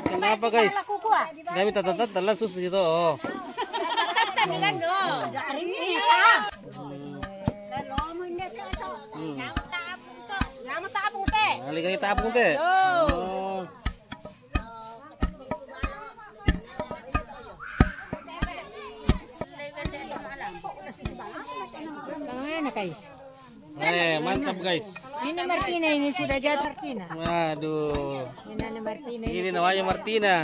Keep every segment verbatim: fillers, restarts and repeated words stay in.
Kenapa, guys? Dami tatatad talan sus gitu. Oh. Hmm. Lagi kita apung teh. Oh. Bagaimana, guys? Eh, mantap, guys. Ini Martina, ini sudah jatuh Martina. Waduh. Ini ada Martina. Ini namanya Martina.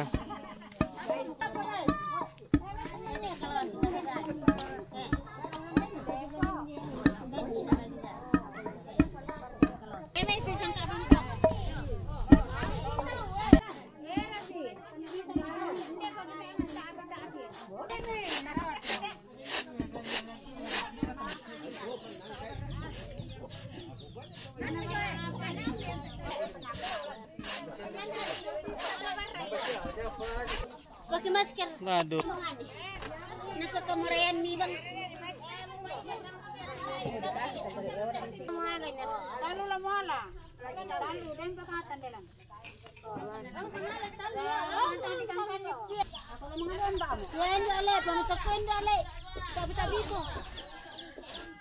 Pakai masker. Waduh. Nako kemerayan ni, Bang. Lalu lah, muala. Lalu, dan pakatan dalam. Ya, ini ale, bang, tak kau ini ale. Tak bisa biko.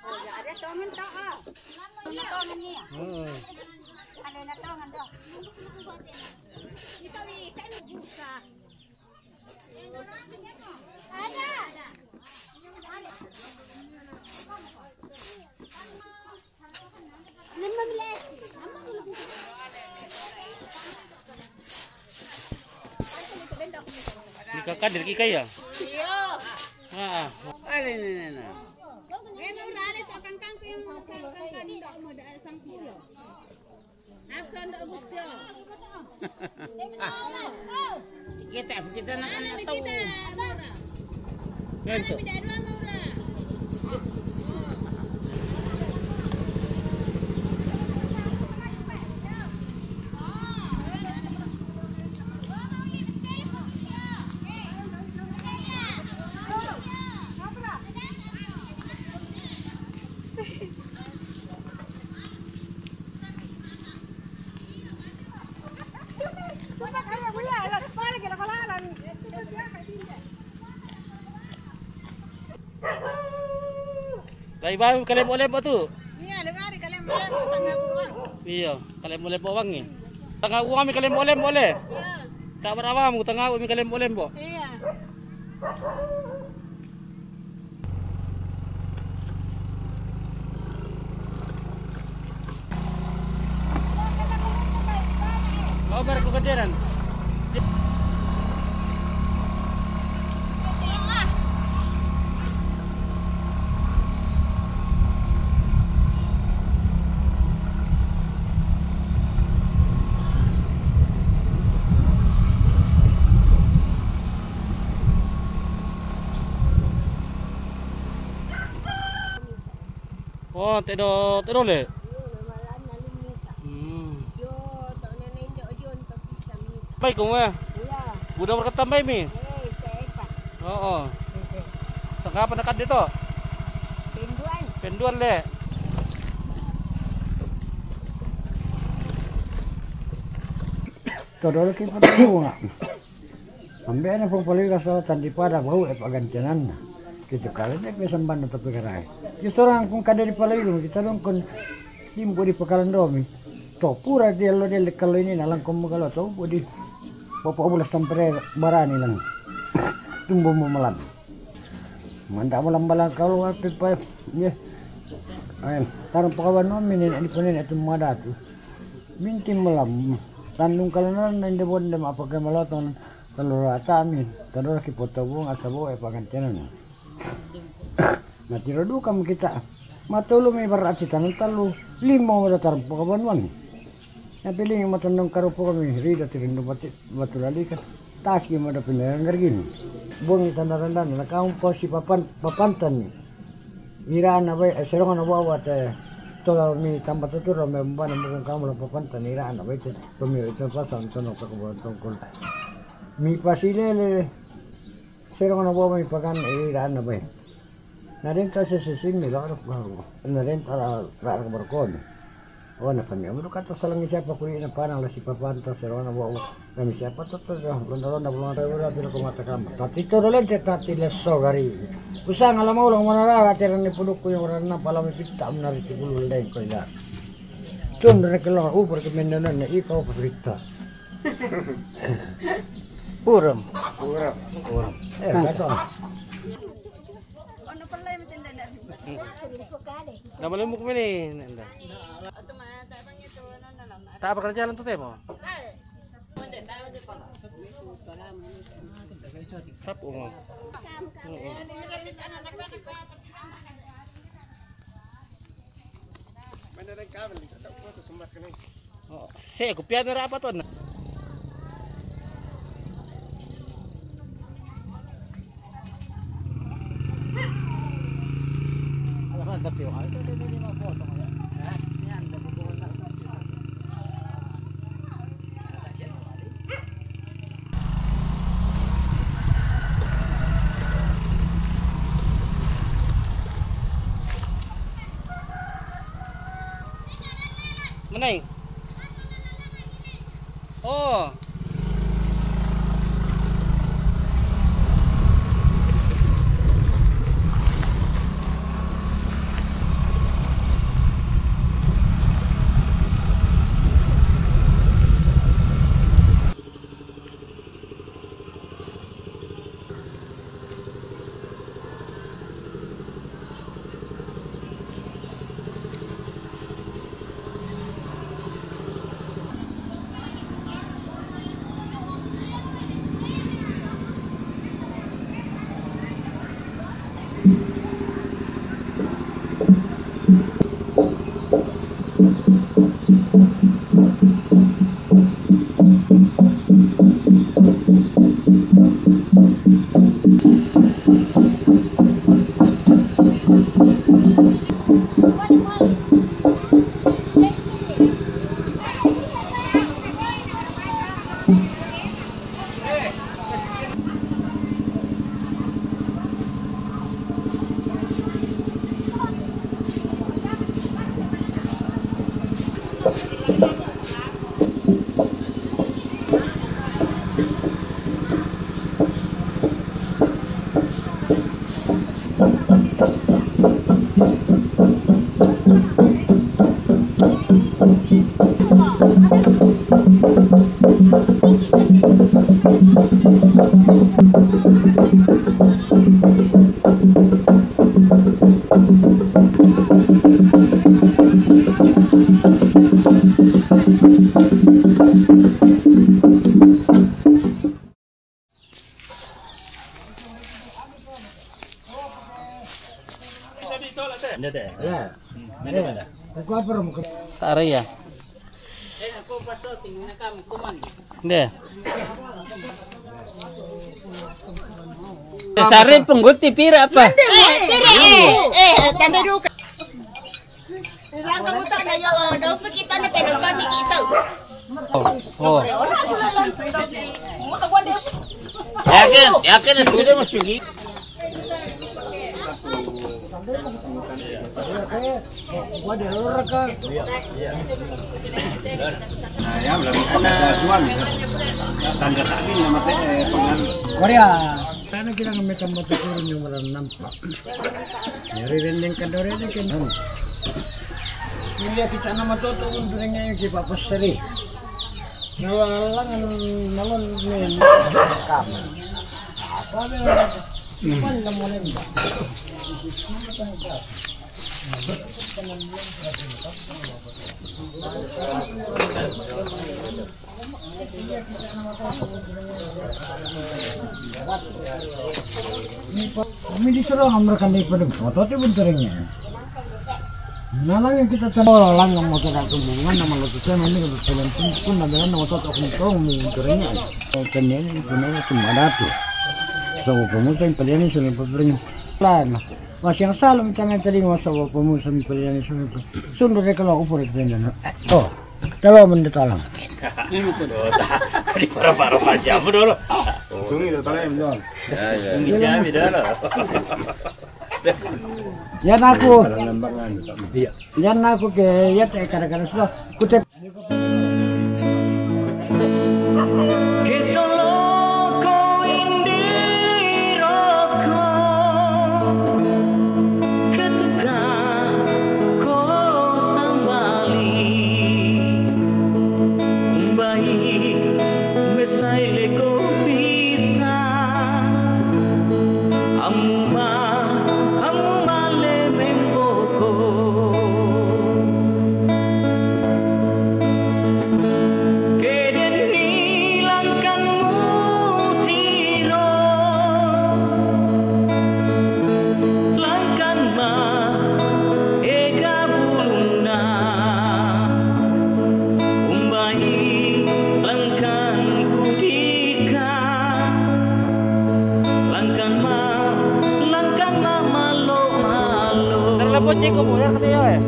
Oh, ya, ada tongen tak, ah? Ada tongen ni, ya? Hmm. Ada nak tongen dah. Kita ni, kita ni buka. Ada. Ni kaka diri kika ya? Iya. Ah. Ini, ini, ini. Kita, kita nak, nak tahu. Ganso. Lai bang kalemo-lemo tu. Iya, dengar kalemo-lemo tangga buang. Iya, kalemo-lemo bang ni. Tangga buang mi kalemo-lemo le. Iya. Tak berapa mu tangga mi kalemo-lemo. Iya. Barang ko kaderan. Oh, tedo, tedo le. Hmm. Bai ko mo. Iya. Udah berkata bai mi. Oo. Sangkapan dekat dito. Penduan. Penduan le. Todolo ki pada bunga. Ambe na pong paliga sa tandi pada bau e pagantinan. Kita kali de pe sambana tapi karai. Kita orang pun kada di paliga kita dong kon timbu di pakalan domi. To pura dia lo dia kalau ini nalang komu kalau to budi. Bapak bulas tampere barani lang. Tumbu mo malam. Manda malam balang kalau api pa ye. Ayan, tarong pakawan no minin ani punin itu madatu. Minti malam tandung kalanan na inde bonde ma pake malotong. Kalau rata mi tadora ki potobung asabo e pagantinan. Na tiro duka mi kita. Matolu mi barati tanang talu limo mo datar pakawan wan. Na piling matandong karupo kami rida tirindu batu lalikan. Tas gi mada pindagang gargini. Bongi tanda randana na kaum posi papan papantan. Ira ana bai e serong ana wawa te tola mi tamba tutur me bana mukung kamu la papantan ira ana bai te. Pemio itu pasang tono ka kubuan tongkol. Mi pasilele serong ana wawa mi pakan ira ana bai. Na denta sese simi la na denta la la barkon. Ona kami amru kata salangi siapa kuli na panang la si papanta serona bau. Kami siapa to to ronda ronda bulong ada ura tira ko mata kami. Tati to dolente tati leso gari. Usang ala mau lang mana rara tira ni puluku yang orang na pala mi pita amna riti bulu leng ko ila. Tun rek lo u pergi mendanan na ika u perita. Uram. Uram. Uram. Eh, kata. Dah malemuk mini nenda. Tak pernah jalan tu temo. Sap ungu. Mana ada kawan kita sap foto semak ni. Oh, se ko piano ra apa to na? Alam ang tapiw. Ay, sa dili ni mapoto ko. Ha? Yan, nabubuo na. Manay. Oh. Tara ya. Deh. Sari pengguti pira apa? Eh, tiri, eh, eh, tanda duka. Saka buta na yo, oh, daw pa kita na pinapani kita. Oh, oh. Yakin, yakin itu dia mesti gitu. Nah, ya, belum ada tuan. Tanda sabi nama saya, eh, pengan. Korea. Sana kita ngambil tambah turun yang orang nampak. Dari rendeng kadore ini kan. Ini kita nama toto untuk yang si Bapak Seri. Kalau alangan malam ini. Apa ada? Mana mau nembak? Kami di sana mereka di pada foto tu pun teringnya. Nalang yang kita tahu lang yang mau kita kumbungan nama lo kita ini kalau jalan pun pun ada nama foto kumbung pun teringnya. Kami ini punya cuma datu. So kamu saya pelian ini sudah pelian. Lain. Masih yang salam tangan tadi masa bapak musim pelian ini sudah. Sundur kalau aku pura pelian. Oh. Talo men ditalang. Ini ko do ta. Di para-para pa siya mo do. Tungi do tala em don. Ya, ya. Ini siya mi do. Yan ako. Iya. Yan ako ke ya te kada-kada sudah. Kutip. Ke solo ko indiro ko. Ketuka ko sambali. Umbai mesai lego bisa. Amuma, amuma le mempoko. Keden ni langkan mutiro. Langkan ma ega buluna. Umbai langkan kudika. Langkan ma, langkan ma malo-malo. Terlepas cek ko mo ya kata ya, eh.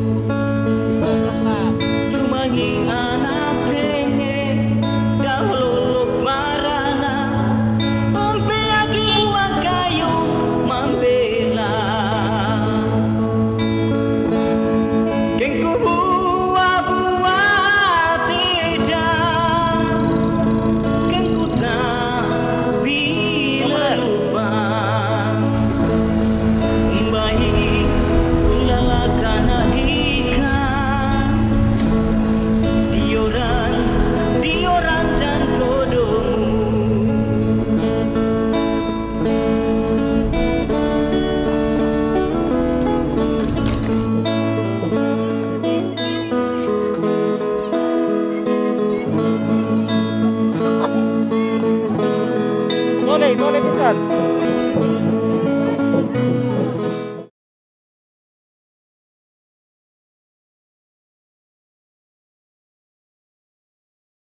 Sumangi anak tenge dahulu barana. Umpe agi wakayu mambela. Kengku buah-buah tidak. Kengku tak bila lupa. Baik ulala kana hika. Dioran, dioran dan kodomu. Tole, tole pisan.